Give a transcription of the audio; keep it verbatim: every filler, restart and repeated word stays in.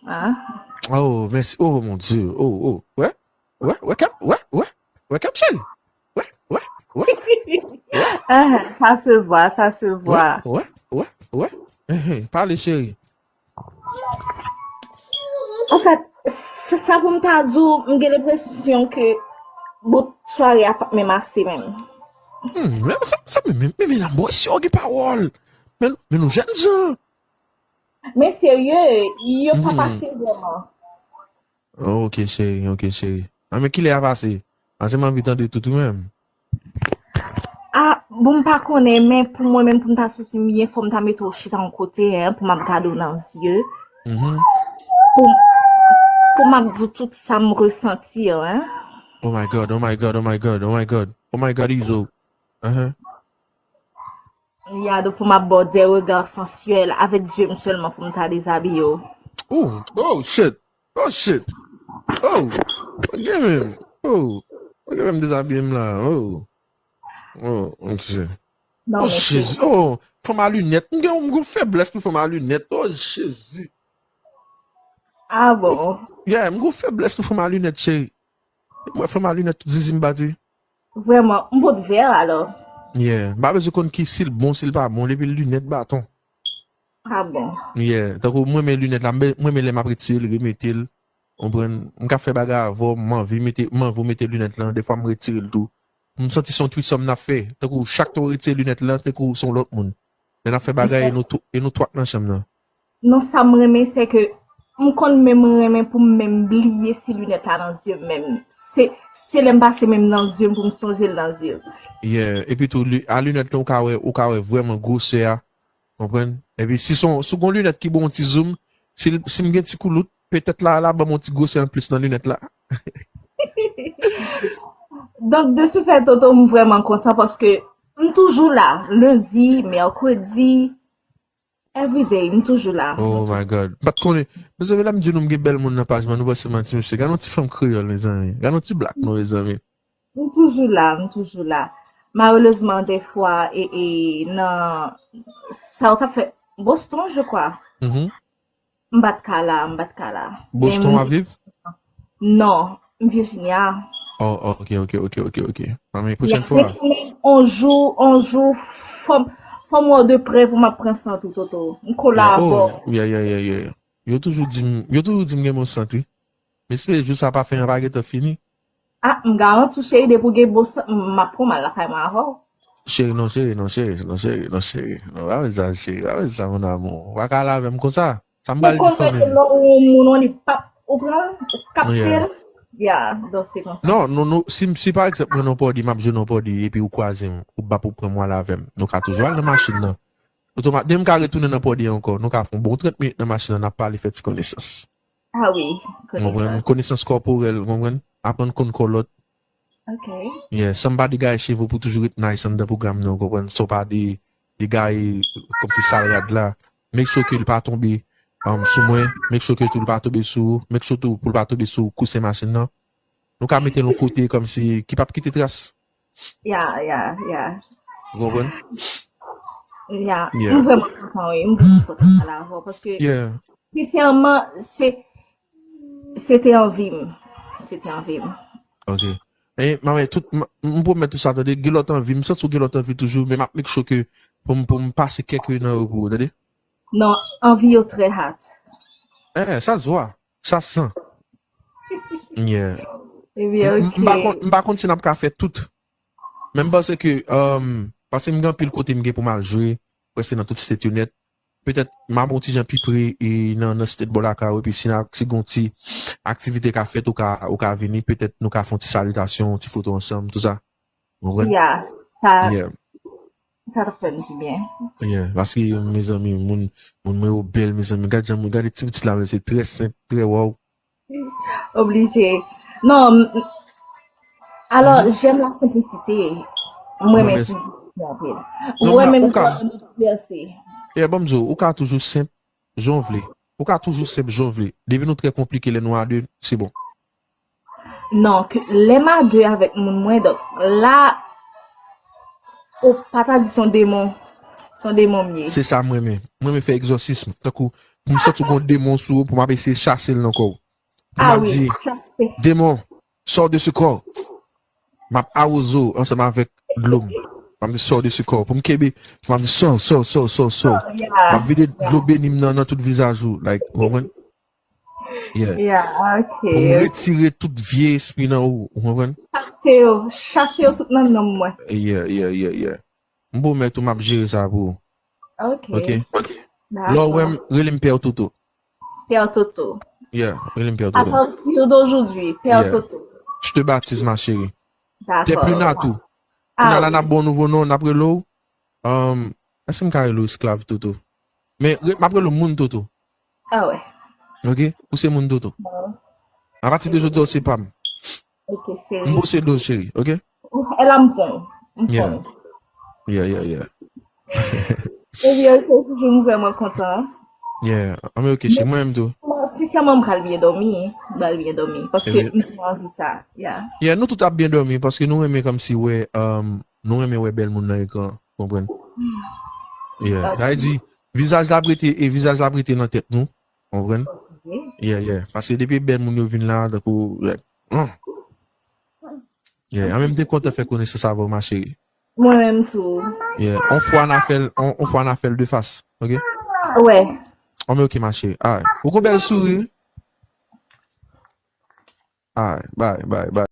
Ah. Oh, mèsi. Oh, mon Dieu. Oh, oh. Ouais. Ouais, ouais, cap. Ouais, ouais. Ouais, cap, cheri. Ouais, ouais, ouais. Ah, ça se voit, ça se voit. Ouais, ouais, ouais. Pale, cheri. Anfèt, se sa pou m ta di w, m gen lenpresyon ke bout sware a p ap menm ase menm. Hmm, men sa, sa, men, men, men, men, nan bwè si yo gen pawòl. Men, men nou jèn jan. Men serye, yo p ap ase vrèman. Oh, ok, cheri, ok, cheri. A, men kilè a pase? Ase m anvi tande tout ou menm. Ah, bon, m pa konnen, men pou mwen menm, pou m ta santi m byen, fò m ta mete w chita yon kote, hein, pou m ap gade w nan zye. Mhm. Pou, pou m ap di w tout sa m resanti, hein. Oh my God, oh my God, oh my God, oh my God. Oh my God, Izo. Uh-huh. Ya, donk pou m ap ba w de rega sansyèl avèk zye m sèlman pou m ta dezabiye w. Oh, oh, shit. Oh, shit. Oh, ok, men. Oh, ok, men m dezabiye m la. Oh. Oh, ok. Non, Oh, men se Jezi. Oh, fanm a linèt. M gen m gen feblès pou fanm a linèt. Oh, Jezi. Ah bon? Yeah, m gen feblès pou fanm a linèt, cheri. Mwen fanm a linèt, tout zizi m bat, wi. Vrèman, m pot vè alò. Yeah, m pa bezwen konn ki si l bon, si l pa bon, depi l linèt baton. Ah bon? Yeah, tankou mwen men linèt la, mwen men lè m ap retire l, remete l. Konprann? M ka fè bagay avè w, m anvi mete, m anvi w mete linèt lan, defwa m retire l tou. M santi se yon trisòm n ap fè. Tankou chak tan w retire linèt lan, tankou se yon lòt moun. Lè n ap fè bagay, e nou tou- e nou twak nan chanm nan. Non, sa m renmen, se ke m konn menm renmen pou m menm bliye si linèt la nan zye m menm. Se, se lè m pase menm nan zye m pou m sonje l nan zye m. Yeah, epi tou, li- a linèt lan, ou ka wè, ou ka wè vrèman gwosè a. Konprann? Epi si son, si w gon linèt ki bon ti zoom, si, l- si m gen ti koulout, petèt la, la ban m yon ti gwosè anplis nan linèt la. Donk, de ce fait, Toto, m vrèman kontan paske m toujou la. Lendi, mèkredi, everyday, m toujou la. Oh my God. M pa t konnen. Mezanmi, lè m di nou m gen bèl moun nan paj mwen, nou panse manti, mesye. Gade yon ti fanm kreyòl, mezanmi. Gade yon ti blak, non, mezanmi. M toujou la, m toujou la. Malerezman, defwa, e, e, nan, sa w t ap fè, Boston, je crois. Mhm. M pa t ka la, m pa t ka la. Boston w ap viv? Non, m Virginia. Oh, oh, ok, ok, ok, ok, ok. Nan men pwochèn fwa. On jou, on jou, fò m, fò m wè w de prè pou m ap pran sant ou, Toto. M kolabo. Oh, yeah, yeah, yeah, yeah. Yo toujou di m, yo toujou di m gen bon sant, wi. M espere jou sa pa fè an pa gentan fini. Ah, m garanti w, cheri, depi w gen bon sant, m ap pran m al lakay mwen avè w. Cheri, non, cheri, non, cheri, non, cheri, non, cheri. Non, pa fè sa, cheri, pa fè sa, mon amour. Ou pa ka al avè m konsa. Sa m pral di Ou konnen fanmi ke m. Lè w yon moun, ou li p ap, ou pran l, ou kapte l. Ya, donk se konsa. Non, non, non, si, si pa egzanp, mwen nan pòdi, m ap jwe nan pòdi, epi ou kwaze m, ou p ap ou pran m, w al avè m. Nou ka toujou al nan machin nan. Otomat, demen m ka retounen nan pòdi ankò. Nou ka fè yon bon trant minit nan machin nan, n ap pale, fè ti konesans. Ah wi, Konprann? konesans. Konesans kòporèl, konprann? Aprann konn kò lòt. Ok. Yeah, san pa degaye cheve w pou toujou ret nice anndan pwogram nan, w konprann? San pa de, degaye kòmsi sal rad la. Make sure ke l pa tonbe um, sou mwen. Make sure ke tou l pa tonbe sou ou. Make sure tou pou l pa tonbe sou kousen machin nan. Nou ka mete l yon kote kòmsi ki p ap kite tras. Ya, ya, ya. Ou konprann? Ya. Yeah. M vrèman kontan, wi. M vrèman kontan pale avè w paske Yeah. sensèman, se, se te anvi m. Se te anvi m. Ok. E, manman, tout, m m pwomèt ou sa, tande, gen lòt anvi, m santi w gen lòt anvi toujou, men m ap make sure ke pou m, pou m pase kèk nan yo pou ou, tande? Non, anvi yo trè hat. Eh, sa se vwa, sa se san. Yeah. Ebyen, M m pa ok. konn, m pa konn si n ap ka fè tout. Men m panse ke, um, paske m gen anpil kote m gen pou m al jwe, prèske nan tout state yo nèt. Petèt, m ap yon ti jan pi pre e nan, nan state bò lakay ou, epi si n a, si gon ti aktivite ka fèt, ou ka, ou ka vini, petèt nou ka fè yon ti salitasyon, yon ti foto ansanm, tout sa. Ou konprann? Ya, sa, Yeah. sa t ap fè m dibyen. Yeah. Paske, mezanmi, moun, moun mwen yo bèl, mezanmi. Gad jan moun, gade ti pitit la, se trè senp, trè waw. Oblije. Non, m- alò, Mhm. j'aime la simplicité. Mwen Non, renmen men- senplisite anpil. Non, Mwen men menm ou ka- jan m fè. E bon, m di w, ou ka toujou senp, jan w vle. Ou ka toujou senp, jan w vle. Depi nou trè konplike, lè nou a de, se bon. Non, ke lè m a de avèk moun mwen, donk la, ou pa ta di se yon demon. Se yon demon m ye. Se sa m renmen. M renmen fè egzòsism. Tankou, pou m santi w gen yon demon sou ou, pou m ap eseye chase l nan kò w. Pou m ap di, demon, sors de ce corps. M ap awoze w ansanm avèk dlo m. M ap di, sors de ce corps. Pou m kenbe, m ap di, sò, sò, sò, sò, sò. M ap vide dlo beni m nan, nan tout vizaj ou. Like, ou konprann? Yeah. Pou m retire tout vye espri nan ou, ou konprann? Chase yo, chase yo tout nan nanm mwen. Yeah, yeah, yeah, yeah. M pwomèt ou m ap jere sa pou ou. Ok. Ok. Lè w wè m, rele m Pè Toto. Pè Toto. Yeah, rele m Pè Toto. À partir d'aujourd'hui, Pè Toto. Je te baptise, ma chérie. Dakò. T'es plus Natou. Kounye a la, n ap ba w nouvo non, n ap rele w, um, èske m ka rele w esklav Toto? Men, re- m ap rele w moun Toto. Ah ouais. Ok? Ou se moun Toto. Bon. Apati de jodi a, ou se pa m. Ok, chéri. M posede w, cheri, ok? E la m pran. M pran. Yeah, yeah, yeah. Ebyen, ok, toujou m vrèman kontan. Yeah, anben ok, cheri, mwen menm tou. Sinsèman, m pral byen dòmi. M pral byen dòmi. Paske m te anvi sa. Yeah. Yeah, nou tout ap byen dòmi, paske nou renmen kòmsi wè, um, nou renmen wè bèl moun nan ekran, konprann? Yeah. Sa vle di, vizaj la ap rete, e vizaj la ap rete nan tèt nou, konprann? Yeah, yeah. Paske depi bèl moun yo vin la, tankou, like, hmm. Yeah, an menm te kontan fè konesans avè w, ma chérie. Mwen menm tou. Yeah, on fwa n a fè l, on, on fwa n a fè l de fas, ok? Wè. Anben ok, ma chérie. Alright. Ou gon bèl souri. Alright, bye, bye, bye.